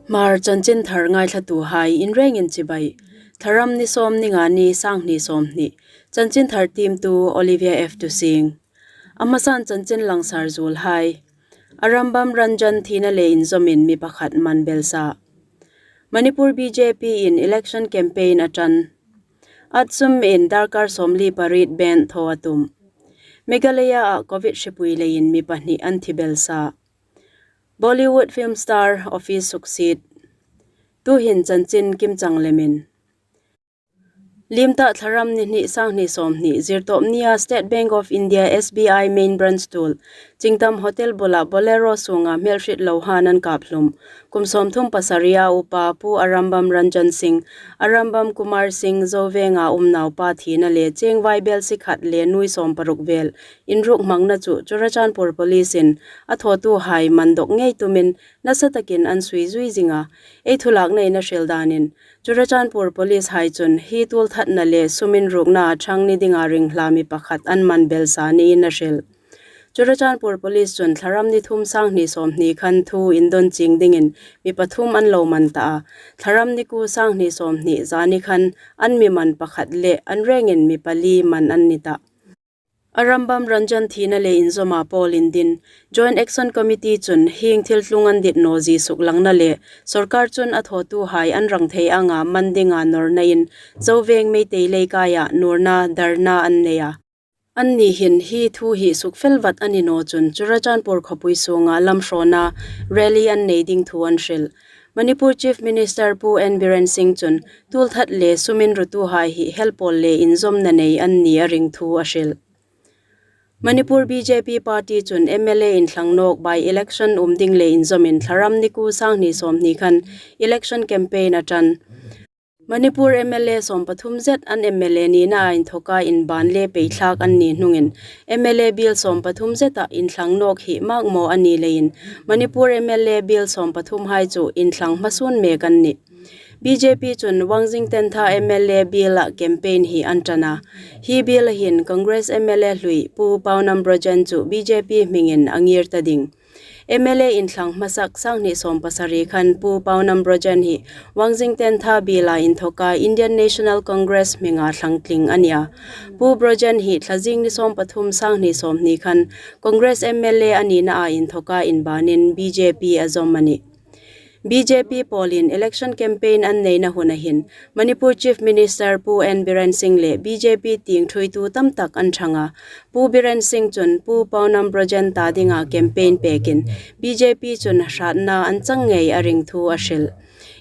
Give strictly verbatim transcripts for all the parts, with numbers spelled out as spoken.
Hmar chanchinthar ngaithlatuhai inrengin chibai. Thlaram ni sawm, ni nga, ni sanghni sawmhni. Chanchinthar tiemtu Olivia F Tusing. A hmasan chanchin langsar zuolhai. Arambam Ranjan thina le inzawmin mi pakhat man belsa. Manipur B J P in election campaign a ṭan. ATSUM in darkar sawmli pariet band thaw a tum. Meghalaya-a Covid hripui leiin mi pahni an thi belsa. Bollywood film star office suksiet. Tuhin chanchin kimchang lemin. Liem ta, Thlaram ni hni, sanghni sawmhni, Zirtawp nia State Bank of India, S B I, main branch tuol Chingtam Hotel bula Bolero sunga hmelhriet lo han an kap hlum. Kum sawmthum pasari a upa Pu Arambam Ranjan Singh, Arambam Kumar Singh, Zovenga um naupa thina le cheng vaibelsie khat le nuoi sawmparuk vel inruk hmangna chu Churachandpur Police in a thawtuhai man dawk ngei tumin nasatakin an sui zui zing a. Ei thu laknain a hril danin, Churachandpur Police hai chun hi tuolthatna le sum inrukna a ṭhang ni dinga ringhla mi pakhat an man belsa niin a hril. Churachandpur Police chun Thlaram ni thum, sanghni sawmhni khan thu indawn chieng dingin mi pathum an lo man ta a. Thlaram ni kuo, sanghni sawmhni zani khan an mi man pakhat le an rengin mi pali man an ni ta. Arambam Ranjan thina le inzawma pawl indin, Joint Action Committee chun hieng thil tlung an dit naw zie suklangna le sorkar chun a thawtuhai an rang thei anga man dinga nawrnain Zoveng Meitei Leikaia nawrna dharna an nei a. Anni hin hi thu hi sukfel vat a ni naw chun Churachandpur khawpui sunga lamhrawna rally an nei ding thu an hril. Manipur Chief Minister Pu N Biren Singh chun tuolthat le sum inrutuhai hi helpawl le inzawmna nei an ni a ring thu a hril. Manipur B J P party chun M L A inthlang nawk by-election um ding le inzawmin Thlaram ni kuo, sanghni sawmhni khan election campaign a ṭan. Manipur M L A sawmpathum zet an M L A nina a inthoka inban le peithlak an ni hnungin M L A biel sawmpathum zeta inthlang nawk hi makmaw a ni leiin Manipur M L A biel sawmpathum hai chu inthlang hmasun mek an nih. B J P chun Wangjing Tentha M L A biela campaign hi an ṭan a. Hi biela hin Congress M L A hlui Pu Paonam Brojen chu B J P hmingin a ngir ta ding. M L A inthlang hmasak sanghni sawmpasari khan Pu Paonam Brojen hi Wangjing Tentha biela inthoka Indian National Congress hminga thlangtling a nih a. Pu Brojen hi Thlazing ni sawmpathum, sanghni sawmhni khan Congress M L A a nina a inthoka inbanin B J P a zawm a nih. B J P pawlin election campaign an neina huna hin Manipur Chief Minister Pu N Biren Singh le B J P tieng thuoitu tam tak an ṭhang a. Pu Biren Singh chun Pu Paonam Brojen ta dinga campaign pekin B J P chun hratna an chang ngei a ring thu a hril.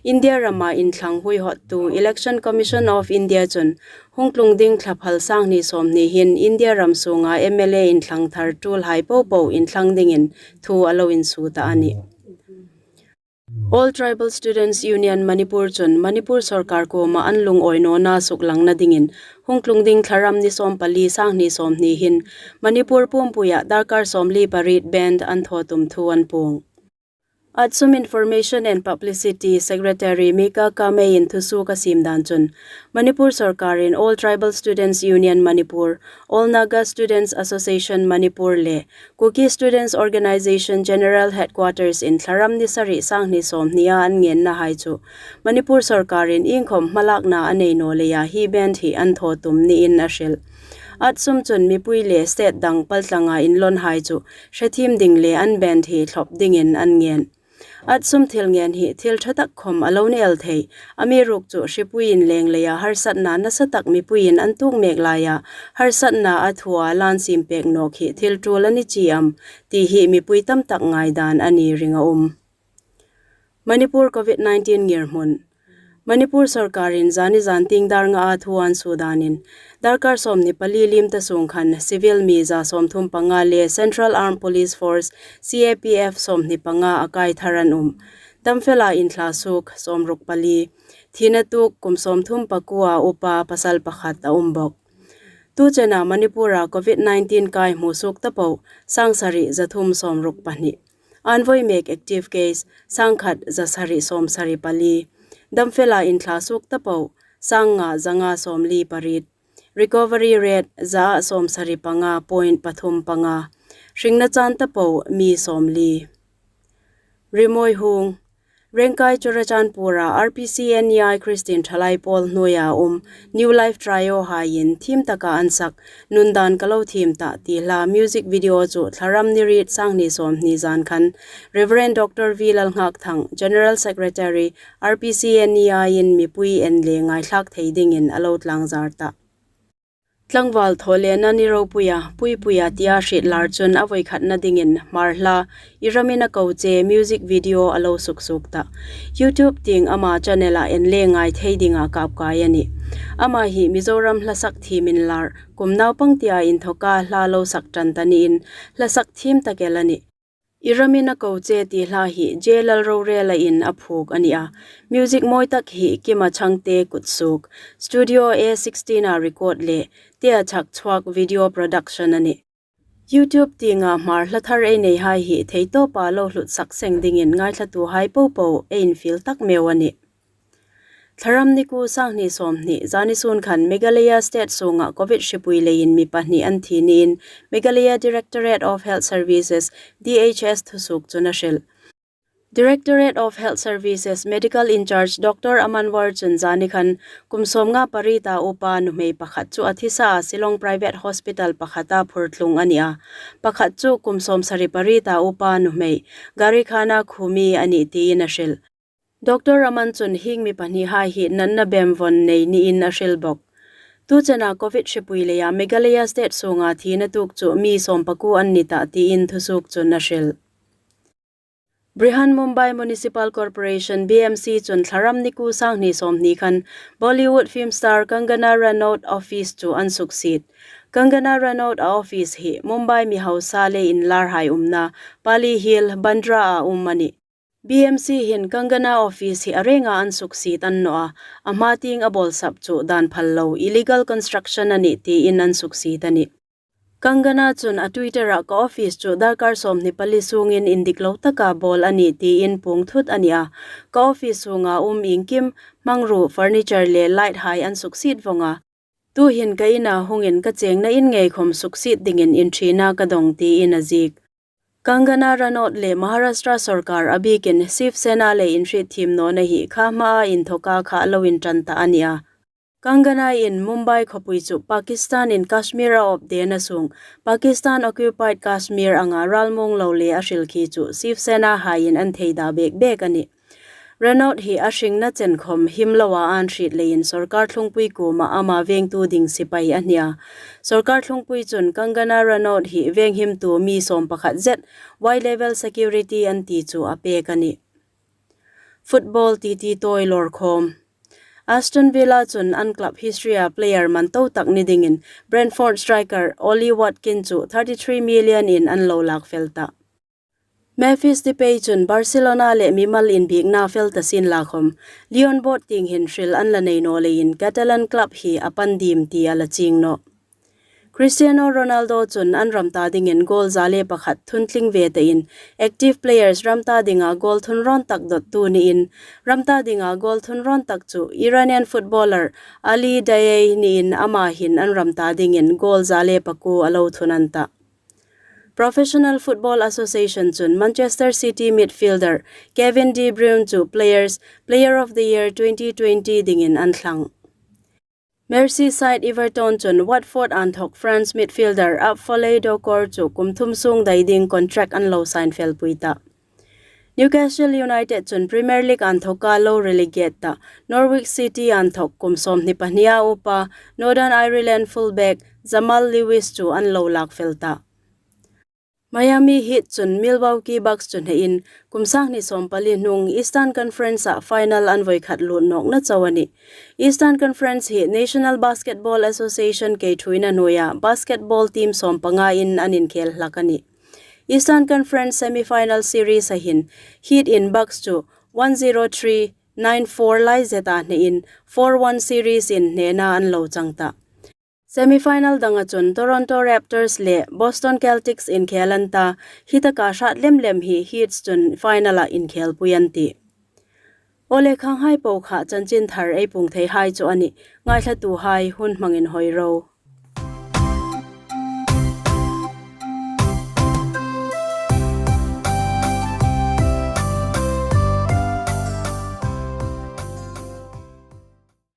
India rama inthlang huihawttu Election Commission of India chun hung tlung ding Thlaphal sanghni sawmhni hin India ram sunga M L A inthlang thar tulhai popo inthlang dingin thu a lo insuo ta a nih. All Tribal Students Union Manipur chun Manipur sorkar kuoma an lungawi nawna suklangna dingin hung tlung ding Thlaram ni sawmpali, sanghni sawmhni hin Manipur pumpuia darkar sawmli pariet band an thaw tum thu an puong. ATSUM Information and Publicity Secretary Mika Kamei in thusuok a siem dan chun, Manipur sorkarin All Tribal Students Union Manipur, All Naga Students Association Manipur le Kuki Students Organisation General Headquarters in Thlaram ni sari, sanghni sawmhnia an ngennahai chu Manipur sorkarin iengkhawm hmalakna a nei naw leia hi band hi an thaw tum niin a hril. ATSUM chun mipui le state dang paltlanga inlawnhai chu hrethiem ding le an band hi thlawp dingin an ngen. ATSUM thil ngen hi thil ṭha tak khawm a lo ni el thei. Amiruokchu hripui inleng leia harsatna nasa tak mipuiin an tuok mek laia harsatna a thua lan siem pek nawk hi thil tul a ni chie am ti hi mipui tam tak ngaidan a ni ring a um. Manipur Covid nineteen ngirhmun. Manipur sorkarin zani zantieng dar ngaa thu an suo danin, darkar sawmhni pali liem ta sung khan civil mi za sawmthum panga le Central Armed Police Force, C A P F, sawmhni panga a kai thar an um. Damfela inthla suok sawmruk pali, thina tuok kum sawmthum pakuo a upa pasal pakhat a um bawk. Tu chena Manipura Covid nineteen kai hmusuok ta po sang sari za thum sawmruk pahni. An voi mek active case sang khat za sari sawmsari pali. Damfela inthla suok ta po sang nga za nga sawmli pariet. Recovery rate za sawmsari panga point pathum panga. Hringna chan ta po mi sawmli. Rimawi hung. Rengkai Churachandpur-a R P C N E I Christian Thalai Pawl hnuoia um New Life Trio haiin thiem taka an sak, Nundan Ka Lo Thiem Tah ti hla music video chu Thlaram ni riet, Sanghni sawmhni zan khan Reverend Doctor V Lalngakthang, General Secretary, R P C N E I-in mipui en le ngaithlak thei dingin a lo tlangzar ta. Tlangval Thawlena ni ropuia, puipuia tia hriet lar chun a voikhatna dingin Hmar hla I Ramin A Ko Che music video a lo suksuok ta. YouTube tieng ama channel-a en le ngai thei dinga kapkai a nih. Ama hi Mizoram hlasak thiem inlar, kum naupang tia inthawka hla lo sak ṭan ta niin, hlasak thiem tak el a nih. I Ramin A Ko Che ti hla hi J Lalrorela-in a phuok a nih a. Music mawi tak hi Kima Chhangte kutsuok, Studio A sixteen-a record le tea chhak chhuak video production a nih. YouTube tienga Hmar hla thar ei nei hai hi theitawpa lo hlutsak seng dingin ngaithlatuhai popo ei infiel tak meu a nih. Thlaram ni kuo, Sanghni sawmhni, zani sun khan Meghalaya State sunga Covid hripui leiin mi pahni an thi niin Meghalaya Directorate of Health Services, D H S, thusuok chun a hril. Directorate of Health Services Medical In-charge Doctor Aman War chun zani khan kum sawmnga pariet a upa nuhmei pakhat chu a thisa a Shillong Private Hospital pakhata phurtlung a nih a. Pakhat chu kum sawmsari pariet a upa nuhmei, Garikhana khuomi a nih tiin a hril. Doctor Aman chun hieng mi pahnihai hi natna bemvawn nei niin a hril bawk. Tuchena Covid hripui leia Meghalaya State sunga thina tuok chu mi sawmpakuo an ni ta tiin thusuok chun a hril. Brihan Mumbai Municipal Corporation, B M C, chun Thlaram ni kuo, Sanghni sawmhni khan Bollywood film star Kangana Ranaut office chu an suksiet. Kangana Ranaut a office hi Mumbai mi hausa le inlarhai umna Pali Hill, Bandra-a um a nih. B M C hin Kangana office hi a renga an suksiet a ni naw a, a hma tieng a bawlsap chu dan phal lo, illegal construction a nih tiin an suksiet a nih. Kangana chun a Twitter-a ka office chu darkar sawmhni pali sungin indik lo taka bawl a nih tiin puong thut a nih a. Ka office sunga um iengkim, hmangruo, furniture le light hai an suksiet vawng a. Tuhin ka ina hungin ka chengna in ngei khawm suksiet dingin inṭhina ka dawng tiin a ziek. Kangana Ranaut le Maharashtra sawrkar a bikin Shiv Sena le inhrietthiem nawna hi kha hmaa inthawka kha lo inṭan ta a nih a. Kangana-in Mumbai khawpui chu Pakistan-in Kashmir a awp dena sung, Pakistan occupied Kashmir anga ralmuong lo le a hril khi chu Shiv Sena haiin an thei da bek bek a nih. Ranaut hi a hringna chen khawm him loa an hriet leiin sawrkar thlungpui kuoma ama vengtu ding sipai a nih a. Sawrkar thlungpui chun Kangana Ranaut hi venghimtu mi sawmpakhat zet, wide level security an ti chu a pek a nih. Football titi tawi lawr khawm. Aston Villa chun an club history-a player man to tak ni dingin Brentford striker Ollie Watkins chu thirty-three million-in an lo lak fel ta. Memphis Depay chun Barcelona le mimal inbiekna fel ta sienla khawm, Lyon board tieng hin hril an la nei naw leiin Catalan club hi a pan diem ti a la chieng nawh. Cristiano Ronaldo chun an ram ta dingin goal za le pakhat thuntling ve tain, active players ram ta dinga goal thun rawn tak dottu niin, ram ta dinga goal thun rawn tak chu Iranian footballer Ali Daei niin ama hin an ram ta dingin goal za le pakuo a lo thun an ta. Professional Football Association chun Manchester City midfielder Kevin De Bruyne chu players, Player of the Year twenty twenty dingin an thlang. Merseyside Everton chun Watford inthawk France midfielder Abdoulaye Doucouré chu kum thum sung dai ding contract an lo sign felpui ta. Newcastle United chun Premier League inthawka lo relegate ta Norwich City inthawk kum sawmhni pahnia upa Northern Ireland fullback Jamal Lewis chu an lo lak fel ta. Miami Heat chun Milwaukee Bucks chu hnein kum sanghni sawmpali hnung Eastern Conference-a final an voikhat lut nawkna chau a nih. Eastern Conference hi National Basketball Association keithuina hnuoia basketball team sawmpangain an inkhel hlak a nih. Eastern Conference semi-final series-a hin Heat-in Bucks chu one zero three, nine four lai zeta hnein four one series-in hnena an lo chang ta. Semi-final danga chun Toronto Raptors le Boston Celtics inkhel an ta, hi taka hrat lem lem hi Heat chun final-a inkhelpui an tih. Aw le, khanghai po kha chanchin thar ei puong theihai chu a nih, ngaithlatuhai hun hmangin hawi ro.